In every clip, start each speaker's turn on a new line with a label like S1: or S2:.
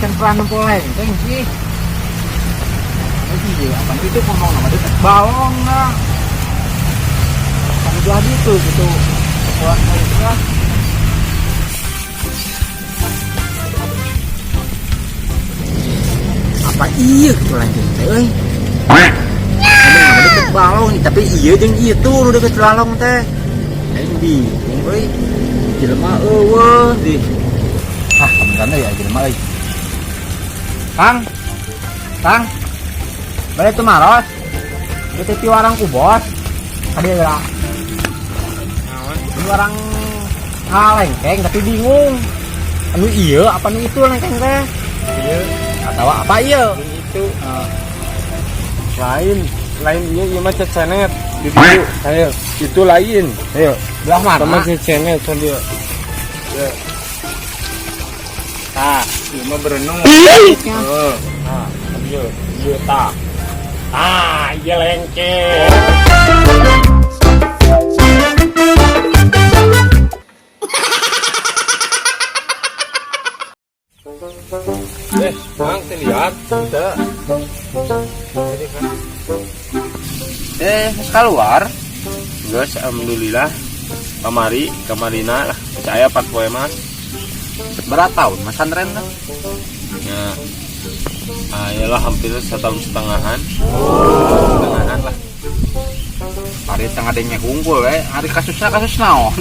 S1: Kan pernah nempo lengkeng sih. Iya, apa itu ngomong nama deket balong lah. Kamu belah gitu gitu. Sekolah itu lah. Apa iya gitu lengkeng teh euy. Ngomong nama deket balong nih, tapi iya jeung itu nu deket balong teh. Aing bingung euy. Jelema eueuh di. Ah, kabeneran ya jelema euy. Kang. Kang. Balik tuh maros. Itu piwarang ku bos. Tadi lah. Ini orang lengkeng tapi bingung. Anu iya apa nu itu lengkeng teh?
S2: Iya.
S1: Atau apa iya?
S2: Itu. Lain, lain iya, iya mah cecenet di ditu. Ayo, itu lain. Ayo,
S1: Belah mana?
S2: sama cecenet sama dia. Ya. Tah, ieu mah berenung. Heeh. Nah, ieu, ieu tah. Ah, ieu lengkeng. Eh, Bang, teh lihat. Teu.
S1: Eh, keluar.
S2: Geus, alhamdulillah. Kamari, kamarina lah. Saya 4 poe mah.
S1: Berapa tahun masantren teh?
S2: Ya. Ayolah hampir setahun setengahan. Setengahan lah.
S1: Hari tengah denge hungkul we. Hari kasusnya kasus naon?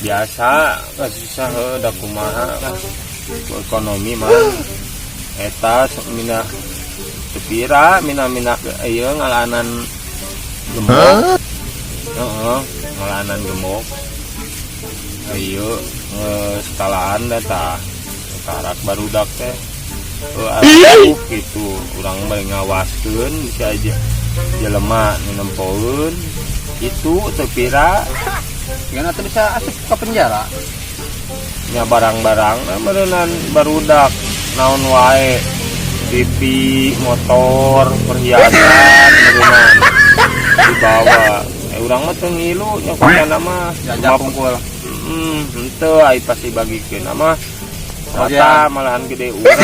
S2: Biasa kasusnya heuh da kumaha lah. Ku ekonomi mah eta sok minah teu mina-mina ieu ngalanan gemok. Heeh, ngalanan gemok. Ieu sekalaan da tah. Karak barudak teh. Heuh atuh gitu, urang bari ngawaskeun bisa aja jelema nu nempoeun itu teu pira.
S1: Gimana tuh bisa asup ke penjara?
S2: Nya barang-barang meureunan barudak naon wae, TV, motor, perhiasan meureunan dibawa. Urang mah teu ngilu nya kumaha mah.
S1: Jajak kumpul.
S2: Heeh, henteu ai pasti bagikeun mah rata malahan gede urang.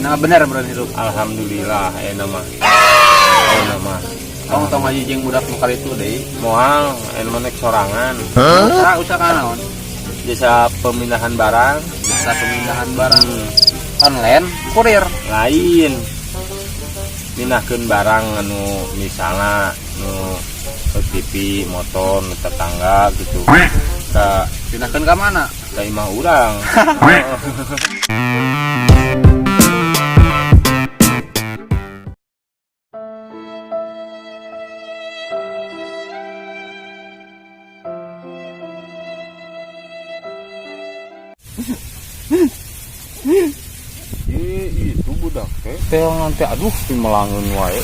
S1: Nah, bener bro hidup.
S2: Alhamdulillah ayeuna mah. Ayeuna mah.
S1: Tong tong aja jeung budak nu kali itu deui.
S2: Moal, ayeuna mah nek sorangan.
S1: Usaha usaha naon?
S2: Jasa pemindahan barang.
S1: Jasa pemindahan barang. Online, kurir.
S2: Lain. Mindahkeun barang anu misalna nu TV, motor, nu tetangga gitu. Ka
S1: pindahkeun ka mana?
S2: Ka imah urang. Ih, itu budak teh. Teh nanti aduh pimelangeun wae.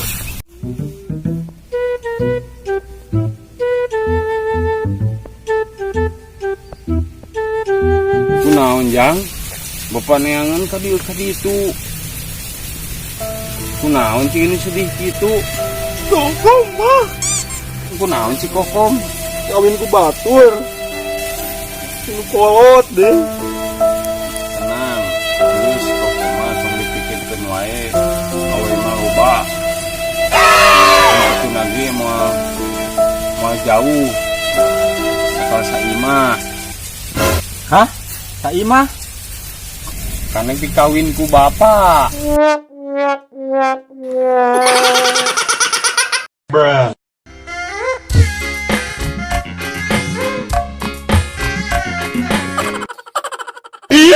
S2: Kunaon jang? Bapak neangan ka dieu ka ditu. Kunaon cing ini sedih kitu?
S3: Kokom mah.
S2: Kunaon si Kokom?
S3: Kawin ku batur. Nu kolot deh.
S2: Tenang. Geus Kokom mah sok dipikirkeun wae. Awe mah loba. Itu lagi moal moal jauh. Bakal saimah.
S1: Hah? Saimah?
S2: Karena dikawin ku bapak.